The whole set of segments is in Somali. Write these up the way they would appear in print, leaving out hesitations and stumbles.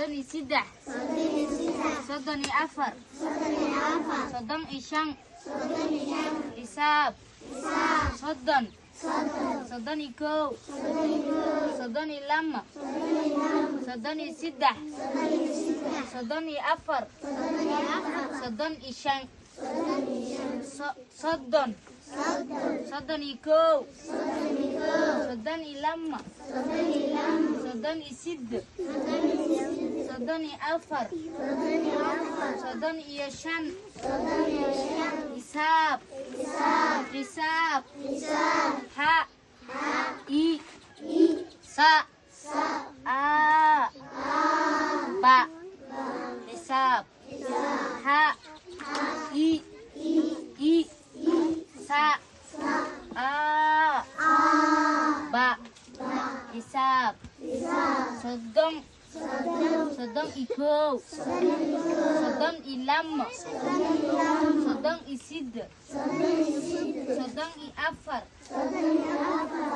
33, 34, 35. Xisaab. 30, 31, 32, 33, 34, 35. 30, 31, 32, 38, 34, 35. Xisaab. Xisaab. Ha, i, sa, a, ba. Xisaab. Ha, i, i, sa, a, ba. Xisaab. 30, 31, 32, 38, 34,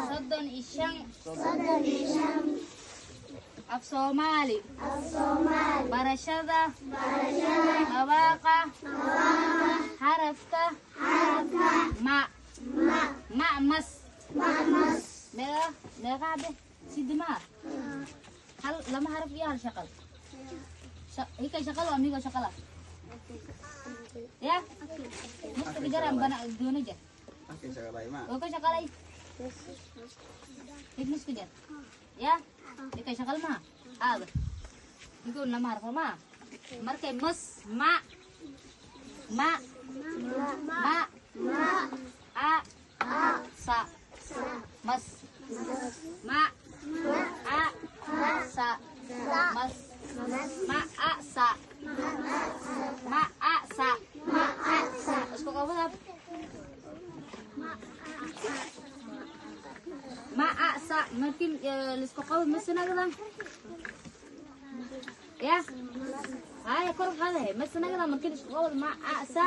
35. Af Soomaali. Barashada. Dhawaaqa. Xarafka. Ma. Macmas. Meeqa meeqa habe? Sidii maa? Hal lama xaraf iyo hal shaqal. Hika shaqal waa migo shaqala. Ya? Muska bijaran bana doona jar. Oo ka shaqalay? Hik nusku jar. Ya? Hika shaqal ma? Aada. Hiko lama xaraf ma? Markay mas ma ma ma a sa mas ma a sa mas ma a sa ma a sa. Isku qabada ma a sa markii la isku qabo masanagada ya haya kor qaadahay masanagada markii la isku qabo ma a sa.